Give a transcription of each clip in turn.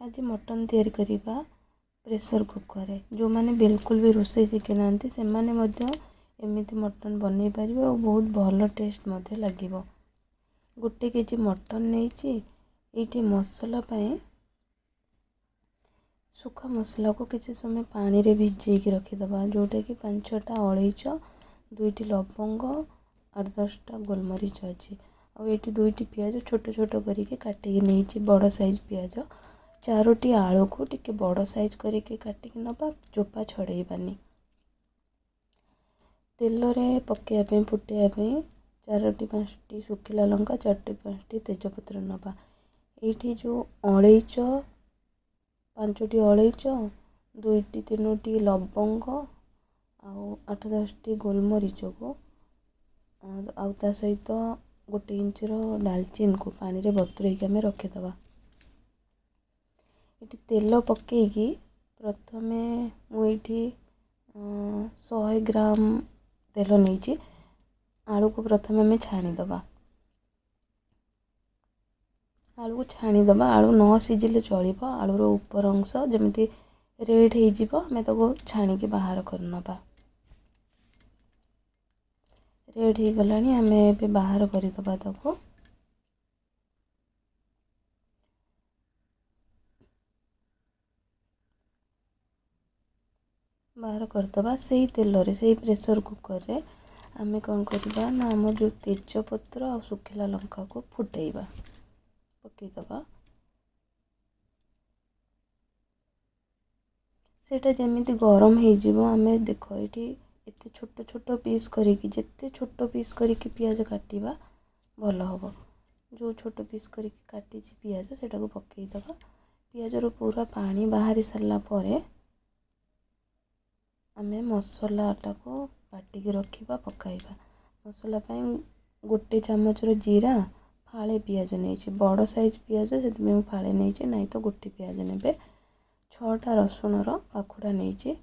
ଆଜି ମଟନ୍ ତିଆରି କରିବା ପ୍ରେସର୍ କୁକର୍ରେ। ଯେଉଁମାନେ ବିଲକୁଲ ବି ରୋଷେଇ ଶିଖିନାହାନ୍ତି, ସେମାନେ ମଧ୍ୟ ଏମିତି ମଟନ୍ ବନେଇ ପାରିବେ ଆଉ ବହୁତ ଭଲ ଟେଷ୍ଟ ମଧ୍ୟ ଲାଗିବ। 1 କେଜି ମଟନ୍ ନେଇଛି। ଏଇଠି ମସଲା ପାଇଁ ଶୁଖା ମସଲାକୁ କିଛି ସମୟ ପାଣିରେ ଭିଜେଇକି ରଖିଦେବା, ଯେଉଁଟାକି 5-6ଟା ଅଳେଇଚ, 2ଟି ଲବଙ୍ଗ, 8-10ଟା ଗୋଲମରିଚ ଅଛି। ଆଉ ଏଇଠି 2ଟି ପିଆଜ ଛୋଟ ଛୋଟ କରିକି କାଟିକି ନେଇଛି, ବଡ଼ ସାଇଜ୍ ପିଆଜ। 4ଟି ଆଳୁକୁ ଟିକେ ବଡ଼ ସାଇଜ୍ କରିକି କାଟିକି ନେବା, ଚୋପା ଛଡ଼େଇବାନି। ତେଲରେ ପକାଇବା ପାଇଁ, ଫୁଟେଇବା ପାଇଁ 4ଟି 5ଟି ଶୁଖିଲା ଲଙ୍କା, 4ଟି 5ଟି ତେଜପତ୍ର ନେବା। ଏଇଠି ଯେଉଁ ଅଳେଇଚ, 5ଟି ଅଳେଇଚ, 2ଟି 3ଟି ଲବଙ୍ଗ ଆଉ 8-10ଟି ଗୋଲମରିଚକୁ ଆଉ ତା ସହିତ 1 ଇଞ୍ଚର ଡାଲଚିନିକୁ ପାଣିରେ ବତୁରେଇକି ଆମେ ରଖିଦେବା। ଏଠି ତେଲ ପକାଇକି ପ୍ରଥମେ ମୁଁ ଏଇଠି 100 ଗ୍ରାମ ତେଲ ନେଇଛି। ଆଳୁକୁ ପ୍ରଥମେ ଆମେ ଛାଣିଦେବା। ଆଳୁକୁ ଛାଣିଦେବା, ଆଳୁ ନ ସିଝିଲେ ଚଳିବ। ଆଳୁର ଉପର ଅଂଶ ଯେମିତି ରେଡ଼୍ ହେଇଯିବ, ଆମେ ତାକୁ ଛାଣିକି ବାହାର କରିନେବା। ରେଡ଼୍ ହେଇଗଲାଣି, ଆମେ ଏବେ ବାହାର କରିଦେବା ତାକୁ। ବାହାର କରିଦେବା। ସେଇ ତେଲରେ, ସେଇ ପ୍ରେସର୍ କୁକର୍ରେ ଆମେ କ'ଣ କରିବା ନା, ଆମର ଯେଉଁ ତେଜପତ୍ର ଆଉ ଶୁଖିଲା ଲଙ୍କାକୁ ଫୁଟେଇବା, ପକାଇଦେବା। ସେଇଟା ଯେମିତି ଗରମ ହେଇଯିବ, ଆମେ ଦେଖ ଏଇଠି ଏତେ ଛୋଟ ଛୋଟ ପିସ୍ କରିକି, ଯେତେ ଛୋଟ ପିସ୍ କରିକି ପିଆଜ କାଟିବା ଭଲ ହେବ। ଯେଉଁ ଛୋଟ ପିସ୍ କରିକି କାଟିଛି ପିଆଜ, ସେଇଟାକୁ ପକାଇଦେବା। ପିଆଜରୁ ପୁରା ପାଣି ବାହାରି ସାରିଲା ପରେ ଆମେ ମସଲାଟାକୁ ବାଟିକି ରଖିବା, ପକାଇବା। ମସଲା ପାଇଁ 1 ଚାମଚର ଜିରା, ଫାଳେ ପିଆଜ ନେଇଛି, ବଡ଼ ସାଇଜ୍ ପିଆଜ ସେଥିପାଇଁ ମୁଁ ଫାଳେ ନେଇଛି, ନାଇଁ ତ 1 ପିଆଜ ନେବେ। 6ଟା ରସୁଣର ପାଖୁଡ଼ା ନେଇଛି।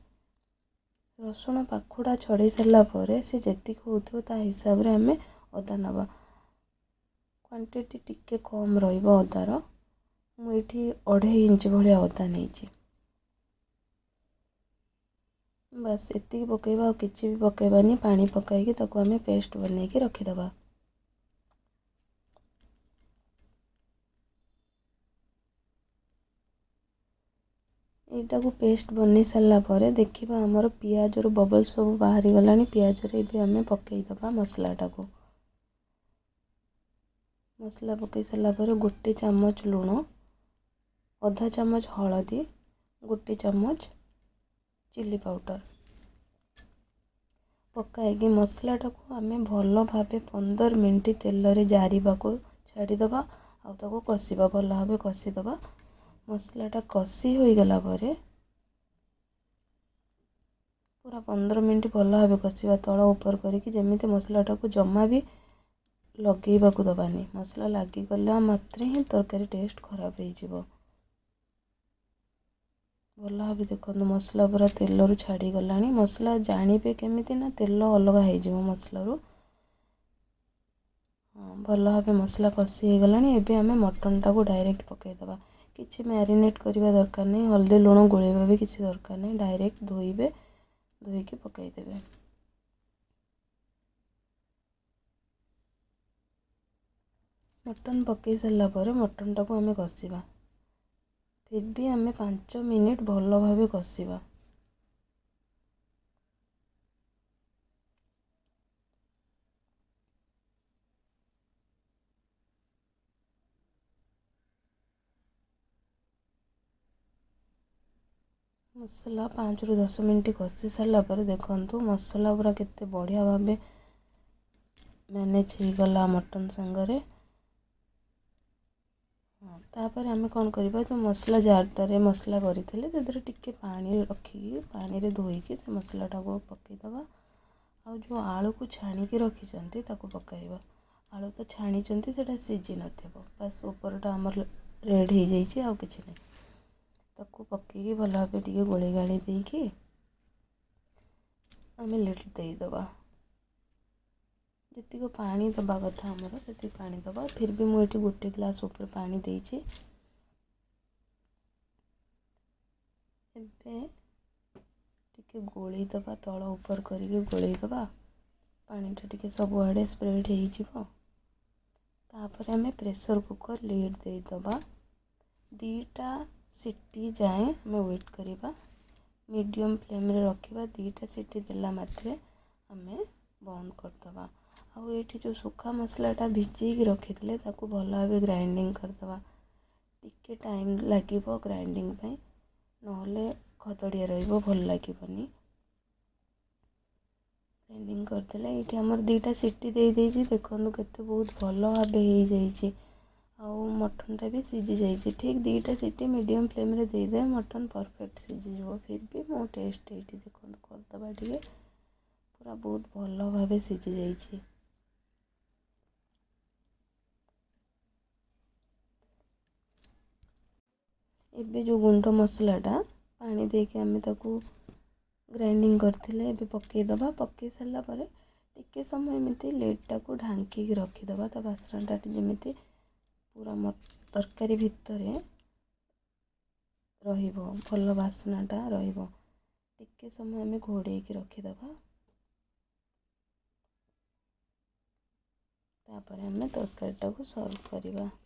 ରସୁଣ ପାଖୁଡ଼ା ଛଡ଼େଇ ସାରିଲା ପରେ ସେ ଯେତିକି ହେଉଥିବ ତା ହିସାବରେ ଆମେ ଅଦା ନେବା। କ୍ୱାଣ୍ଟିଟି ଟିକେ କମ୍ ରହିବ ଅଦାର। ମୁଁ ଏଇଠି 2.5 ଇଞ୍ଚ ଭଳିଆ ଅଦା ନେଇଛି। ବାସ୍ ଏତିକି ପକାଇବା, ଆଉ କିଛି ବି ପକାଇବାନି। ପାଣି ପକାଇକି ତାକୁ ଆମେ ପେଷ୍ଟ ବନେଇକି ରଖିଦେବା। ଏଇଟାକୁ ପେଷ୍ଟ ବନେଇ ସାରିଲା ପରେ ଦେଖିବା ଆମର ପିଆଜରୁ ବବଲ୍ ସବୁ ବାହାରିଗଲାଣି। ପିଆଜରେ ଏବେ ଆମେ ପକାଇଦେବା ମସଲାଟାକୁ। ମସଲା ପକାଇ ସାରିଲା ପରେ 1 ଚାମଚ ଲୁଣ, ଅଧା ଚାମଚ ହଳଦୀ, 1 ଚାମଚ ଚିଲି ପାଉଡ଼ର ପକାଇକି ମସଲାଟାକୁ ଆମେ ଭଲ ଭାବେ 15 ମିନିଟ୍ ତେଲରେ ଜାରିବାକୁ ଛାଡ଼ିଦେବା ଆଉ ତାକୁ କଷିବା, ଭଲ ଭାବେ କଷିଦେବା। ମସଲାଟା କଷି ହୋଇଗଲା ପରେ ପୁରା 15 ମିନିଟ୍ ଭଲ ଭାବେ କଷିବା, ତଳ ଉପର କରିକି, ଯେମିତି ମସଲାଟାକୁ ଜମା ବି ଲଗେଇବାକୁ ଦେବାନି। ମସଲା ଲାଗିଗଲା ମାତ୍ରେ ହିଁ ତରକାରୀ ଟେଷ୍ଟ ଖରାପ ହେଇଯିବ। ଭଲ ଭାବେ ଦେଖନ୍ତୁ ମସଲା ପୁରା ତେଲରୁ ଛାଡ଼ିଗଲାଣି। ମସଲା ଜାଣିବେ କେମିତି ନା ତେଲ ଅଲଗା ହେଇଯିବ ମସଲାରୁ। ହଁ, ଭଲ ଭାବେ ମସଲା କଷି ହେଇଗଲାଣି। ଏବେ ଆମେ ମଟନ୍ଟାକୁ ଡାଇରେକ୍ଟ ପକାଇଦେବା। କିଛି ମ୍ୟାରିନେଟ୍ କରିବା ଦରକାର ନାହିଁ, ହଳଦୀ ଲୁଣ ଗୋଳେଇବା ବି କିଛି ଦରକାର ନାହିଁ। ଡାଇରେକ୍ଟ ଧୋଇବେ, ଧୋଇକି ପକାଇଦେବେ। ମଟନ୍ ପକାଇ ସାରିଲା ପରେ ମଟନ୍ଟାକୁ ଆମେ କଷିବା। ଫିର୍ ବି ଆମେ 5 ମିନିଟ୍ ଭଲ ଭାବେ କଷିବା। ମସଲା 5ରୁ 10 ମିନିଟ୍ କଷି ସାରିଲା ପରେ ଦେଖନ୍ତୁ ମସଲା ପୁରା କେତେ ବଢ଼ିଆ ଭାବେ ମ୍ୟାନେଜ୍ ହେଇଗଲା ମଟନ୍ ସାଙ୍ଗରେ। ହଁ, ତାପରେ ଆମେ କ'ଣ କରିବା, ଯେଉଁ ମସଲା ଜାରଟାରେ ମସଲା କରିଥିଲେ ସେଥିରେ ଟିକେ ପାଣି ରଖିକି ପାଣିରେ ଧୋଇକି ସେ ମସଲାଟାକୁ ପକାଇଦେବା। ଆଉ ଯେଉଁ ଆଳୁକୁ ଛାଣିକି ରଖିଛନ୍ତି ତାକୁ ପକାଇବା। ଆଳୁ ତ ଛାଣିଛନ୍ତି, ସେଇଟା ସିଝି ନଥିବ, ବାସ୍ ଉପରଟା ଆମର ରେଡ଼୍ ହେଇଯାଇଛି, ଆଉ କିଛି ନାହିଁ। ତାକୁ ପକାଇକି ଭଲ ଭାବେ ଟିକେ ଗୋଳେଇ ଗାଳେଇ ଦେଇକି ଆମେ ଲିଡ୍ ଦେଇଦେବା। ଯେତିକି ପାଣି ଦେବା କଥା ଆମର ସେତିକି ପାଣି ଦେବା। ଫିର୍ ବି ମୁଁ ଏଠି 1 ଗ୍ଲାସ୍ ଉପରେ ପାଣି ଦେଇଛି। ଏବେ ଟିକେ ଗୋଳେଇ ଦେବା, ତଳ ଉପର କରିକି ଗୋଳେଇ ଦେବା। ପାଣିଟା ଟିକେ ସବୁଆଡ଼େ ସ୍ପ୍ରେଡ଼୍ ହେଇଯିବ। ତାପରେ ଆମେ ପ୍ରେସର୍ କୁକର୍ ଲିଡ଼୍ ଦେଇଦେବା। 2ଟା ସିଟି ଯାଏଁ ଆମେ ୱେଟ୍ କରିବା। ମିଡ଼ିୟମ୍ ଫ୍ଲେମ୍ରେ ରଖିବା। 2ଟା ସିଟି ଦେଲା ମାତ୍ରେ ଆମେ ବନ୍ଦ କରିଦେବା। ଆଉ ଏଇଠି ଯେଉଁ ଶୁଖା ମସଲାଟା ଭିଜେଇକି ରଖିଥିଲେ, ତାକୁ ଭଲ ଭାବେ ଗ୍ରାଇଣ୍ଡିଙ୍ଗ କରିଦେବା। ଟିକେ ଟାଇମ୍ ଲାଗିବ ଗ୍ରାଇଣ୍ଡିଙ୍ଗ ପାଇଁ, ନହେଲେ ଖଦଡ଼ିଆ ରହିବ, ଭଲ ଲାଗିବନି। ଗ୍ରାଇଣ୍ଡିଙ୍ଗ କରିଦେଲେ ଏଇଠି ଆମର 2ଟା ସିଟି ଦେଇଦେଇଛି। ଦେଖନ୍ତୁ କେତେ ବହୁତ ଭଲ ଭାବେ ହେଇଯାଇଛି ଆଉ ମଟନ୍ଟା ବି ସିଝି ଯାଇଛି। ଠିକ୍ 2ଟା ସିଟି ମିଡ଼ିୟମ୍ ଫ୍ଲେମ୍ରେ ଦେଇଦେବେ, ମଟନ୍ ପରଫେକ୍ଟ ସିଝିଯିବ। ଫିର୍ ବି ମୁଁ ଟେଷ୍ଟ ଏଇଠି ଦେଖନ୍ତୁ କରିଦେବା ଟିକେ। ପୁରା ବହୁତ ଭଲ ଭାବେ ସିଝି ଯାଇଛି। ଏବେ ଯେଉଁ ଗୁଣ୍ଡ ମସଲାଟା ପାଣି ଦେଇକି ଆମେ ତାକୁ ଗ୍ରାଇଣ୍ଡିଙ୍ଗ କରିଥିଲେ, ଏବେ ପକାଇଦେବା। ପକାଇ ସାରିଲା ପରେ ଟିକେ ସମୟ ଏମିତି ଲିଡ଼୍ଟାକୁ ଢାଙ୍କିକି ରଖିଦେବା। ତା ବାସ୍ନାଟା ଯେମିତି ପୁରା ତରକାରୀ ଭିତରେ ରହିବ, ଭଲ ବାସ୍ନାଟା ରହିବ। ଟିକେ ସମୟ ଆମେ ଘୋଡ଼େଇକି ରଖିଦେବା। ତାପରେ ଆମେ ତରକାରୀଟାକୁ ସର୍ଭ କରିବା।